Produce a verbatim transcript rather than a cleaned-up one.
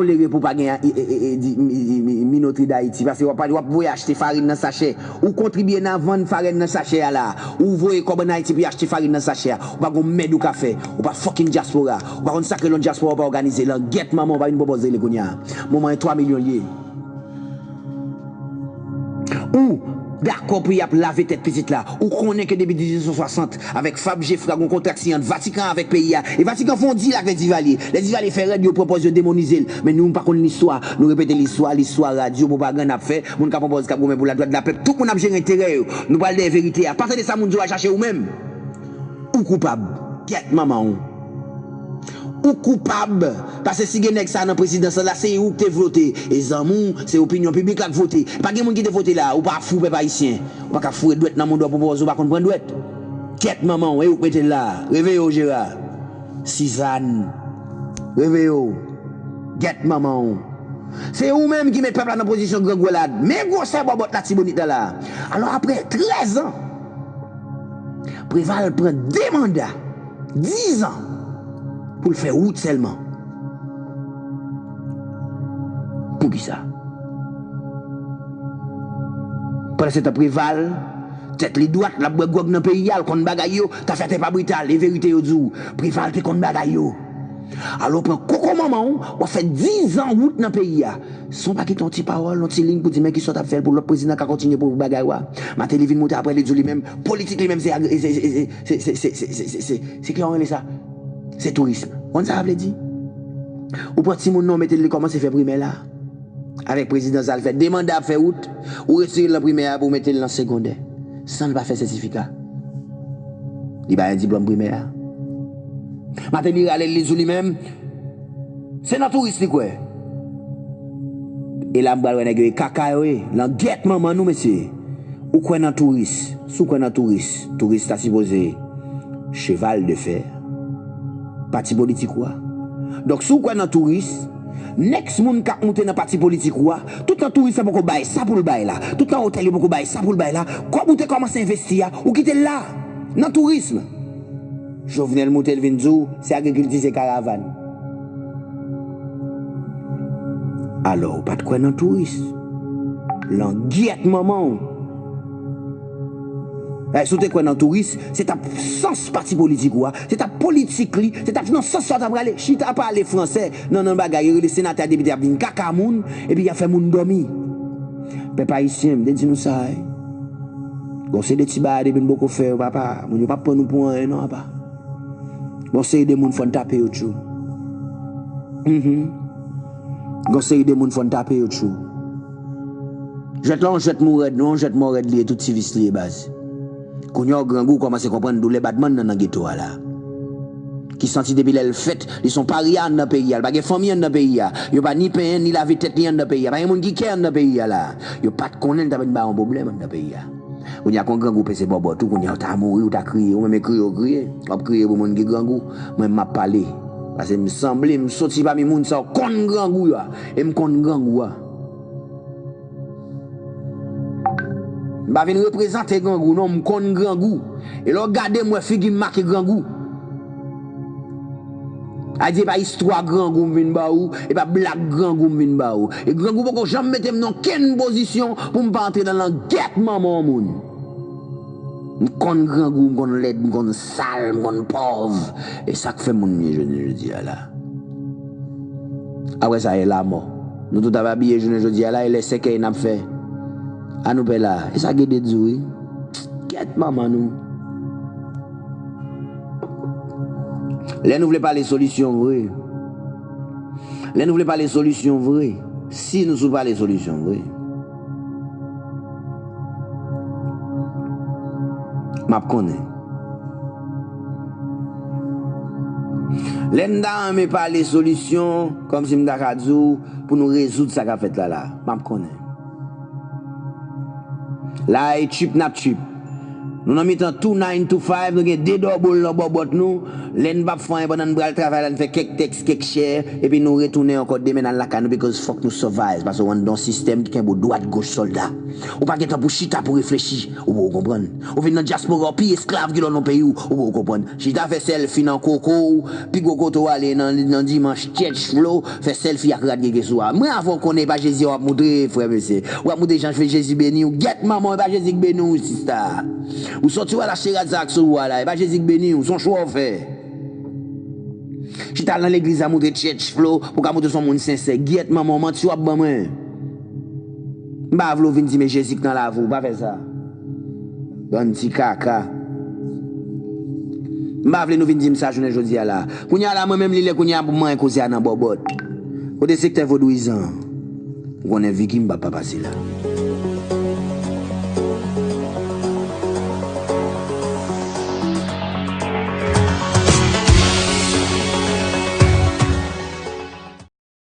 Malere pou pa gen e, e, e, e, di, mi- mi- mi- minotri Dayiti, paske w ap, w ap voye achte farin nan sachè. Ou kontribye nan vann farin nan sachè a la. Ou voye kòb ann Ayiti pou y achte farin nan sachè a. Ou pa gon mèd ou ka fè. Ou pa fucking dyaspora. Ou pa konn sa ke lòt dyaspora ou pa òganize. Langèt manman ou pa vin pwopoze li kounye a. Manman e twa milyon l ye. Ou dakò pou y ap lave tèt pitit la. Ou konnen ke depi diznèf san swasant, avèk Fab Geffrard, gon kontraksyon ant Vatikan avèk peyi a. E Vatikan fè yon deal avèk Divalye. Lè Divalye fè rèd, yo pran pòz yo demonize l. Men nou pa konn listwa. Nou repete listwa, listwa radyo, pwopagann ap fè. Moun ka pran pòz k ap goumen pou ladwat lapèp. Tout moun ap jere enterè yo. Nou pral dèyè verite a. Pa tande sa moun di w al chache ou menm. Ou koupab. Gyèt manman w. Ou koupab. Paske si gen nèg sa nan prezidans lan la, se ou ki te vote. E zanmi w, se opinyon piblik la k vote. Pa gen moun ki te vote la. Ou pa fou, pèp ayisyen. Ou pa ka foure dwèt nan mouda w pou pòz ou pa konn pran dwèt. Gyèt manman w, e ou k mete l la. Reveye w, Jera. Sizàn. Reveye w. Gyèt manman w. Se ou menm ki met pèp la nan pozisyon grangou la. Men gwosè bòbòt Latibonit la la. Alò, apre trèz an, Preval pran de manda, diz an, pou l fè wout sèlman. Poukisa? Pandan se tan Preval, tèt li dwat, l ap bwè gwòg nan peyi a, l konn bagay yo, tafyatè pa brital, e verite yo di w, Preval te konn bagay yo. Alò, w pran koko manman w, w ap fè diz an wout nan peyi a. San w pa kite yon ti pawòl, yon ti liy pou di men kisa w t ap fè l pou lòt prezidan ka kontinye pou bagay w a. Mateli vin monte apre, li di w li menm, politik li menm se, se, se, se ki jan w rele sa? Se tourism. Konn sa sa vle di? Ou pran timoun nan, w mete l, li kòmanse fè primè la. Avèk prezidan sa l fè de manda ap fè wout, ou retire l nan primè a pou w mete l nan segondè. San l pa fè sètifika. Li pa gen diplòm primè a. Mateli rale l, li di w li menm, se nan touris li kwè. E la m pral wè nèg yo e kaka yo ye. Langèt manman nou, mesye. Ou kwè nan touris. Si w kwè nan touris, touris ta sipoze cheval de fè pati politik ou a. Donk, si w kwè nan touris, next moun k ap moute nan pati politik ou a, toutan touris la poko bay sa pou l bay la, toutan otèl yo poko bay sa pou l bay la, kòb ou te kòmanse envesti a, ou kite l la, nan tourism. Jovenel moute l vin di w, se agrikilti, se karavàn. Alò, ou pa t kwè nan touris. Langyèt manman w. Eh, si w te kwè nan touris, se t ap sans pati politik ou a, se t ap politik li, se t ap nan sans sa w t ap prale. Chita pale fransè nan, nan bagay yo rele senatè ak depite ap vin kaka moun, epi y ap fè moun dòmi. Pèp ayisyen, m te di nou sa, wi. Gon seri de ti bagay depi n poko fè yo, papa, moun yo p ap pran nou pou anyen non, apa. Gon seri de moun fò n tape yo tjou. Mhm. Gon seri de moun fò n tape yo tjou. Jwèt la yon jwèt mò rèd, non, yon jwèt mò rèd li ye, tout ti vis li ye baz. Kounye a w grangou, w kòmanse konprann doulè batman nan nan geto a la. Ki santi depi lè l fèt, li se yon parya anndan peyi a, li pa gen fanmi anndan peyi a. Yo pa ni penyen, ni lave tèt li anndan peyi a. Pa gen moun ki kè anndan peyi a la. Yo pa t konnen l t ap vin bay yon pwoblèm anndan peyi a. Kounye a, kon grangou peze bòbòt ou, kounye a, ou ta mouri, ou ta kriye, ou menm e kriye, ou kriye. W ap kriye pou moun ki grangou. Mwen, m ap pale. Paske m sanble, m soti pami moun sa yo konn grangou yo a. E m konn grangou a. M pa vin reprezante grangou, non, m konn grangou. E lè w gade m, wè figi m make grangou. A di, e pa istwa grangou m vin ba ou, e pa blag grangou m vin ba ou. E grangou poko janm mete m nan kenn pozisyon pou m pa antre nan langyèt manman yon moun. M konn grangou, m konn lèd, m konn sal, m konn pòv. E sa k fè moun m ye jounen jodi a la. Apre sa, e lamò. Nou tout ap abiye jounen jodi a la, e lè sèkèy n ap fè. Ann ouvè la. E sa Gede di w, wi. Kèt manman nou. Lè nou vle pale solisyon vre. Lè nou vle pale solisyon vre. Si nou sou pale solisyon vre. M ap konnen. Lè n ta renmen pale solisyon, kòmsi m ta ka di w, pou nou rezoud sa k ap fèt la la, m ap konnen. La e trip n ap trip. Nou nan mitan two nine two five, nou gen de dòbòl nan bòbòt nou. Lè n p ap fè anyen pandan n pral travay la, n fè kèk tèks, kèk chè, epi nou retounen ankò demen n al lakay nou, because fòk nou survive, paske w anndan yon sistèm ki kenbe w dwat goch sòlda. Ou pa gentan pou chita pou reflechi, ou poko konprann. Ou vin nan dyaspora, w pi esklav ki lòt nan peyi w, ou poko konprann. Chita fè sèlfi nan koko w, pi gwo kote w ale nan, nan dimanch chèch flo, fè sèlfi ak rad gege sou a. Mwen avan w konnen e pa Jezi w ap moutre, frè mesye. W ap moutre jan Jezi beni w. Gyèt manman w, e pa Jezi k beni w, sista. Ou sòti w al achte rad sa ak sou ou a la, e pa Jezi k beni w, se yon chwa w fè. Chita al nan legliz la moutre chèch flo, pou ka moutre se yon moun sensè. Gyèt manman w, manti w ap ban mwen. M pa vle w vin di m e Jezi k nan lavi w, pa fè sa. Bann ti kaka. M pa vle nou vin di m sa jounen jodi a la. Kounye a la, mwen menm li lè kounye a pou m manyen koze a nan bòbòt. Kote sektè vodouyizan? Ou konnen Vicky m p ap pa pase la.